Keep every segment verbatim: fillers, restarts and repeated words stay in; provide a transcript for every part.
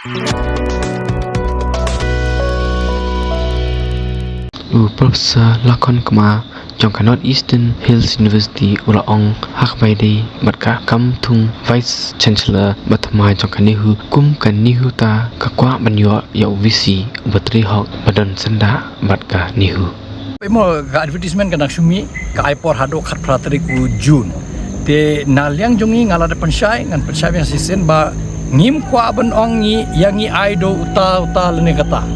U Professor Lakhon Kma jong ka North Eastern Hills University u la ong ha kaba ïadei bad ka kam thung Vice Chancellor ba thymmai jong ka NEHU, kum ka NEHU ta ka kwah ban ïoh ïa u VC uba trei hok ba don syndah bad ka NEHU. Pynmih ka advertisement ka dang shu mih, ka ai por haduh khatphra tarik u June. Te na liang jong ngi nga la dep pynshai, ngan pynshai biang shisien ba ngim kwah ban ong ngi ïa ngi ai da uta uta lane kata.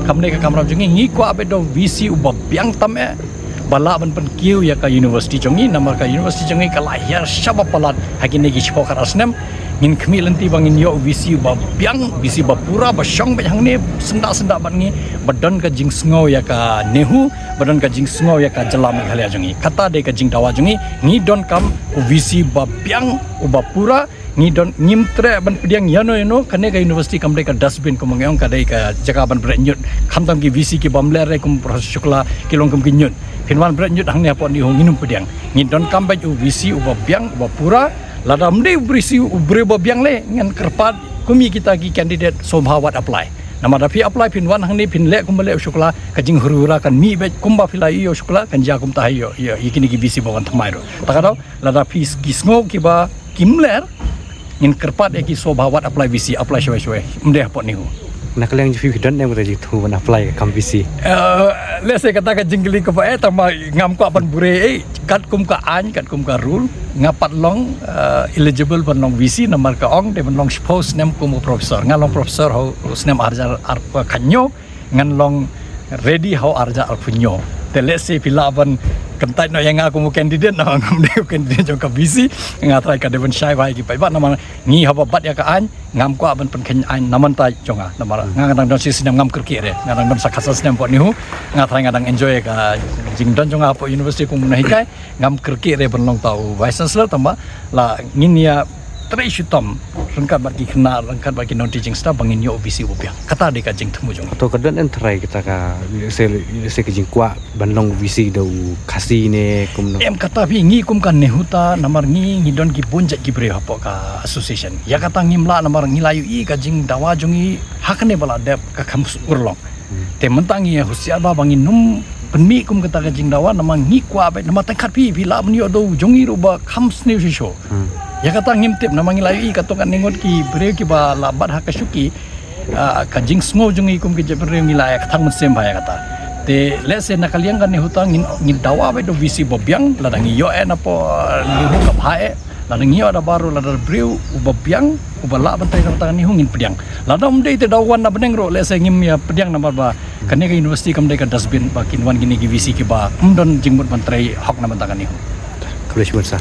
Kam dei ka kamram jong ngi, ngi kwah beit da u VC uba biang tam eh ba lah ban pynkiew ïa ka university jong ngi, namar ka university jong ngi ka la hiar shaba palat ha kine ki shiphew khatar snem. Ngin khmih lynti ba ngin ïoh u VC ba biang, VC ba pura, ba shong beit hangne syndah syndah bad ngi, ba don ka jingsngew ïa ka NEHU, ba don ka jingsngew ïa ka jylla Meghalaya jong ngi. Kata dei ka jingdawa jong ngi. Ngi donkam u VC ba biang, uba pura. Ngi don, ngim treh ban pdiang ïano ïano. Kane ka university kam dei ka dustbin, kum ngi ong, ka dei ka jaka ban bret ñiut. Khamtam ki VC ki bym leh re kum Professor Shukla, ki long kum ki ñiut. Phin wan bret ñiut hangne hapoh NEHU, ngin ym pdiang. Ngi donkam beit u VC uba biang, uba pura. Lada ym dei u VC u briew ba biang lei, ngan kyrpad kum ïa kita ki candidate sngewbha wat apply. Namar da phi apply, phin wan hangne phin leh kumba leh u Shukla, ka jinghur hura kan mih beit. Kumba phi la ïoh u Shukla kan jia kumta ha ïoh ïa kine ki VC ba wan thymmai ruh. Ta ka daw, lada phi ki sngew kiba kim leh, ngin kyrpad ïa ki sngewbha wat apply VC, apply shwai shwai. Ym dei hapoh NEHU. Na ka liang jong phi, phi don ne em kata jingthmu ban apply ka kam VC? Eh, lehse kata ka jingkylli kaba eh, tangba ngam kwah ban bure eh, katkum ka aiñ, katkum ka rule, nga pat long, eh, eligible ban long VC, namar ka ong dei ban long shiphew snem kum u professor. Nga long professor ha u snem arhajar arphew khathynñiew, ngan long ready ha u arhajar arphew hynñiew. Te lehse phi lah ban kyntait noh ïa nga kum u candidate, namar ngam dei u candidate jong ka VC. Nga trai ka dei ban shai bha ïa ki paidbah, namar ngi haba bat ïa ka aiñ, ngam kwah ban pynkheiñ aiñ na mynta jong nga. Namar nga, nga dang don shi snem, ngam kyrkieh re. Nga dang don sa khatsan snem hapoh NEHU. Nga trai nga dang enjoy ka jingdon jong nga hapoh university kum u nonghikai. Ngam kyrkieh re ban long ta u Vice Chancellor, tangba la ngin ïa trei shitom ryngkat bad ki khynnah, ryngkat bad ki non teaching staff ba ngin ïoh u VC uba biang. Kata dei ka jingthmu jong ngi. To ka don em trai kata ka, lehse, lehse ka jingkwah ban long VC da u Khasi ne kumno? Em, kata phi, ngi kum ka NEHU ta, namar ngi, ngi don ki bun jait ki briew hapoh ka association. Ïa kata ngim lah, namar ngi la ïohi ka jingdawa jong ngi ha kane ba la dep ka kham urlong. Hmm. Te mynta ngi husiar bha ba ngin ym pynmih kum kata ka jingdawa, namar ngi kwah beit, namar tang kat phi, phi lah ban ïoh da u jong ngi ruh ba kham sniew shisha. Hmm. Ïa kata ngim tip, namar ngi la ïohi katto katne ngut ki briew kiba la bat ha ka shuki, ah, ka jingsngew jong ngi kum ki jaitbynriew ngi la ïa kthang mynsiem bha ïa kata. Te lehse na ka liang ka NEHU ta ngin, ngin dawa beit da u VC ba biang, lada ngi ïoh eh napoh, ah, NEHU ka bha eh, lada ngi ïoh da baroh, lada briew uba biang uba lah ban trei na bynta ka NEHU ngin pdiang. Lada ym dei te da wan na bneng ruh lehse ngim ïa pdiang namar ba kane ka university kam dei ka dustbin ba kin wan kine ki VC kiba ym don jingmut ban trei hok na bynta ka NEHU. Khublei shibun sir.